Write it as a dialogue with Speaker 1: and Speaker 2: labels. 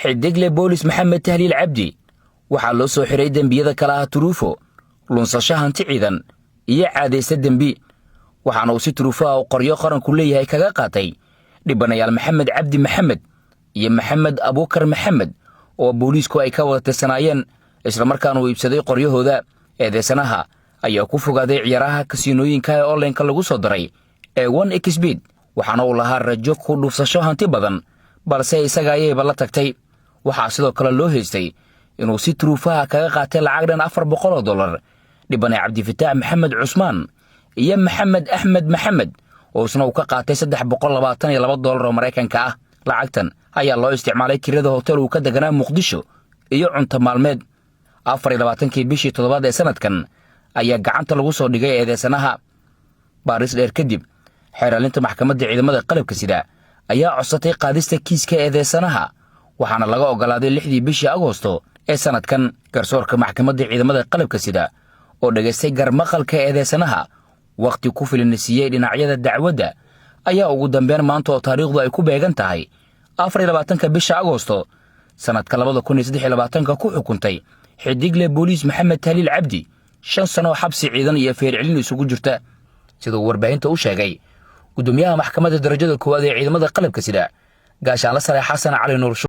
Speaker 1: Xidigle boolis Maxamed Tahliil Cabdi waxaa loo soo xiray dembiyada kala ah turuufo, lunsasho hanti ciidan iyo caadaysta dembi, waxaana uu si turuufaha u qoryo qaranku leeyahay kaga qaatay dhibanayaal Maxamed Cabdi Maxamed iyo Maxamed Abuukar Maxamed oo booliisku ay ka wada tirsanaayeen, islamarkaana uu iibsaday qoryahooda. Eedeysanaha ayaa ku fogaaday ciyaaraha kasiinooyinka ee onlineka lagu soo daray ee 1xBet, waxaana uu lahaa rajo ku dhuufsasho hanti badan, balse isaga ayayba la tagtay. Waxaa sidoo kale loo haystay inuu si turuufaha kaga qaatay lacag dhan $400 dhibane Cabdifataax Maxamed Cusmaan iyo Maxamed Axmed Maxamed, oo isna uu ka qaatay $322 oo Maraykanka ah. Lacagtan ayaa loo isticmaalay kirada hotel uu ka deganaa Muqdisho iyo cunto maalmeed. 24-kii bishii toddobaad ee sanadkan ayaa gacanta lagu soo dhigay eedeysanaha. Baaris dheer kadib, xeeraalinta maxkamadda ciidamada qalabka sida ayaa codsatay qaadista kiiska eedeysanaha, waxaana laga oggolaaday 6dii bishii Agoosto ee sanadkan. Garsoorka maxkamadda ciidamada qalabka sida oo dhegaystay garmaqalka eedeysanaha, wakhti ku filina siiyey dhinacyada dacwadda, ayaa ugu dambeyn maanta oo taariikhdu ay ku beegan tahay 24-ka bisha Agoosto sanadka 2023-ka ku xukuntay xidigle booliis Maxamed Tahliil Cabdi 5 sano oo xabsi ciidan iyo feercelin isugu jirta, siduu warbaahinta u sheegay gudoomiyaha maxkamadda darajada koowaad ee ciidamada qalabka sida, gaashaanla sare Xasan Cali Nuur.